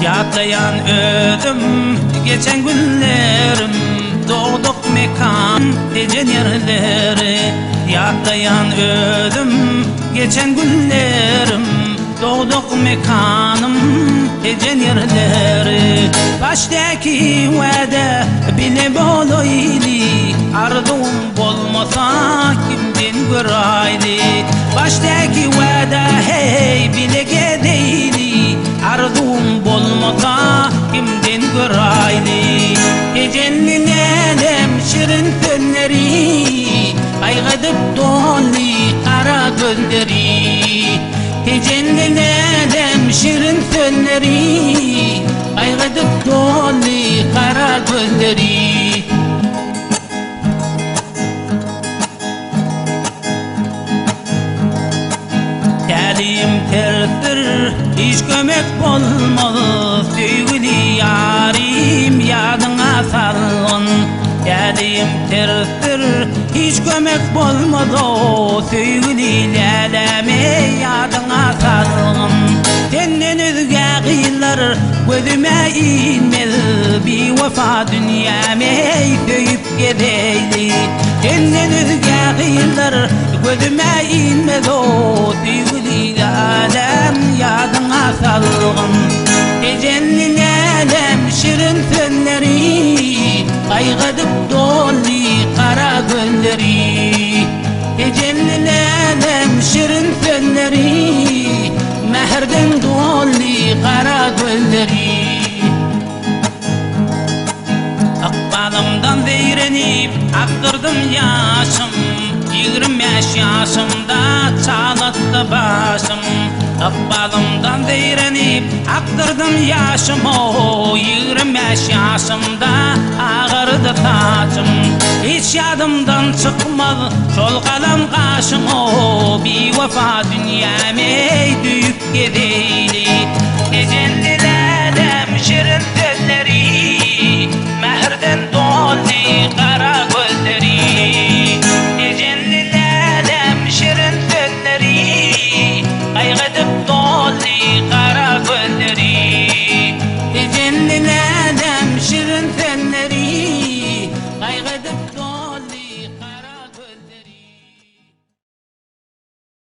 Ýatlaýan özüm geçen günlerim Dogduk mekan Tejen ýerleri Ýatlaýan özüm geçen günlerim Dogduk mekanym Tejen ýerleri Başdaky wada bile bolaýly Arzuwym bolmasa kimden göraýly Başdaky wada heý bile gezeýli Arzuwym bolmasa kimden göraýly Tejenli lälem şirin sözleri Gaýgydyp doldy gara gözleri Tejenli lälem şirin sözleri Gaýgydyp doldy gara gözleri. Tälim tersdir, hiç kömek bolmaz, Söýgüli ýarym ýadyňa salgyn. Tälim tersdir, hiç kömek bolmaz, o, Söýgüli läläm eý ýadyňa salgyn. Senden özge gyzlar gözüme ilmez, Biwepa dünýäm eý söýüp gezeýli. Senden özge gyzlar gözüme ilmez-o, Söýgüli läläm ýadyňa salgyn. Tejenli läläm şirin sözleri, Gaýgydyp doldy gara gözleri. Tejenli läläm şirin sözleri, Mähirden doldy gara gözleri. Ykbalymdan zeýrenip, akdyrdym ýaşym, 25 ýaşymda çalatdy başym. Ykbalymdan zeýrenip, akdyrdym ýaşym, o, 25 ýaşymda agardy saçym. Hiç ýadymdan çykmaz şol galam gaşyň, o, biwepa dünýämi, eý, düýp gezeýli.